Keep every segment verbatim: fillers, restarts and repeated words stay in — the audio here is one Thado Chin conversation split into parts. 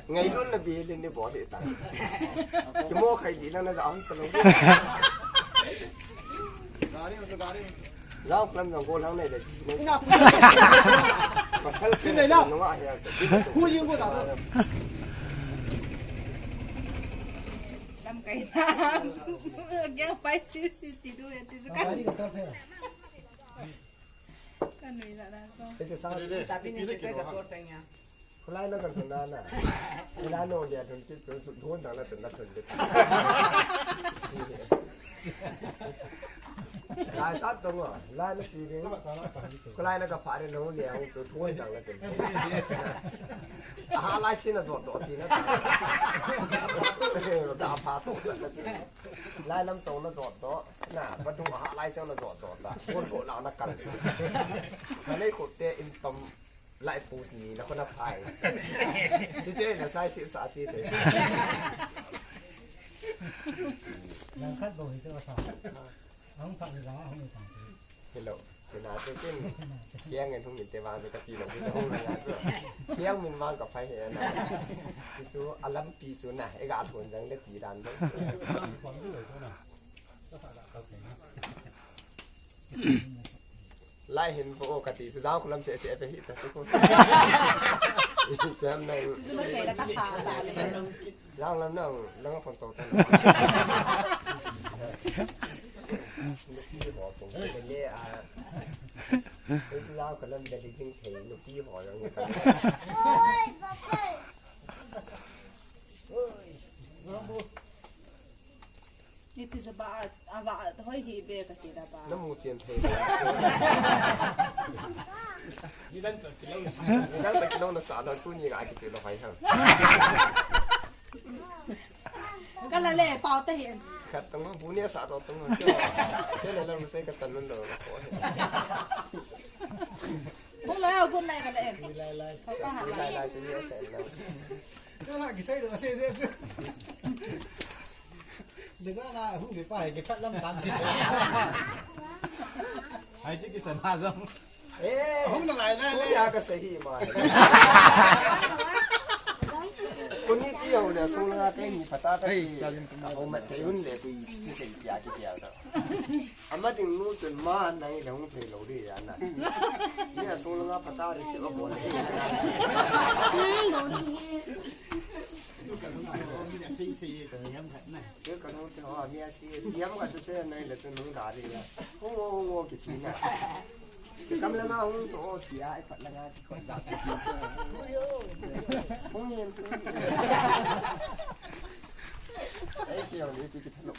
Ngailutna bel in ni bol hi ta. Kimo khai di lang na ja hung sa lo. Jao lam jong gol hang nei le. Pasal ke nei la. Nunga hi a. Hu jing ko da. Lamkai na. Gel pai si si si du ya ti su ka. Ka nui la da so. Ese sa. Chabi ni ke ka tor tang ya. Khulai na kan na na. Ila no dia tun ti tun su thon dang la tun la tun de. Lai sa tong a, lai na ti de. Khulai na ka pha de no dia su thon dang la tun. Aha lai sin na zo do ti na. Da pha to la. Lai lam to na zo do. Na, ba du aha lai sa na zo do da. Ko ko la na kan. Ka nei ko te in tom. Lai pu ni la ko na phai. Ti te na sai si sa ti te. Lang khat bou hi chu sa. Hung phak ni lang, hung ni phak. Hello. Kina te kin. Kiang en hung min te vang ka ti lo, hung na ya chu. Kiang min vang ka phai he na. Ti chu alam pi chu na, e ga thon jang le ti dan lo. Lai hin po ka ti su jao khulam se se pe hi ta su ko. Jam nai. Su ma se la ta pa ta le. Jang lam nang, nang phong to ta. Nupi ho phong to le a. Su jao khulam da ding thei nupi ho jang ta. Ni ti sa ba, a ba, hoi hi be ka ti da ba. Na mu chen thei. Ni dan ta kilo na sa. Ni dan ta kilo na sa, dan tu ni ga ki ti lo hai ha. Ka la le, pau ta hi. Khat tong bu ni sa to tong. Te le la mu sai ka tan lo ko. Hung lo ya, good night ka le. Lai lai. Ka ha. Lai lai, tu ni sa lo. Ka la ki sai lo, sai sai. Daga na hung de pa, ke khat lam tam de. Hai chi ki san ha jong. Eh, hung na lai na. Tu ya ka sahi ma. Ko ni ti ya na so la ka ni pata ka. Ai, ti. Chalim tu ma. Ko ma te un le ku chi se ya ki ya da. Ama ding nu chun ma nang le hung thei lo ri ya na. Ni a sung langa pata ri si lo bol le. Ke ka nu te ho mi a si yam ka tu se nai le tu nu da ri ya. Hung o, hung o ki chi na. Ke kam langa hung to o ti a, ai pat langa ti ko da. Hung yen tu. Ai ki o ni ti ki thanu.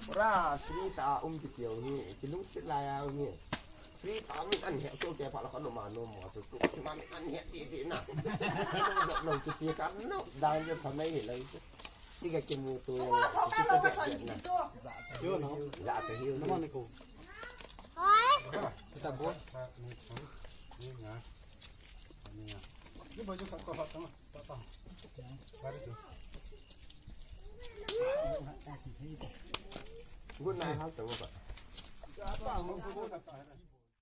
Pura free ta um kiti u hi, kilungset lai a um hi. Free ta um an he so ke pha la ka no ma no mo tu tu ma mi an he ti ti na. No kiti ka no dan je pha mai lai tu. Ti ka kimu tu ya. Ti ka de na. Sio no. Ya te hi. No ma ni ko. Kita bo. Ni nga. Ni nga. Ni bo jo ka ko ha ta. Ta ta. Ba ri tu. Good night, hal tong ba.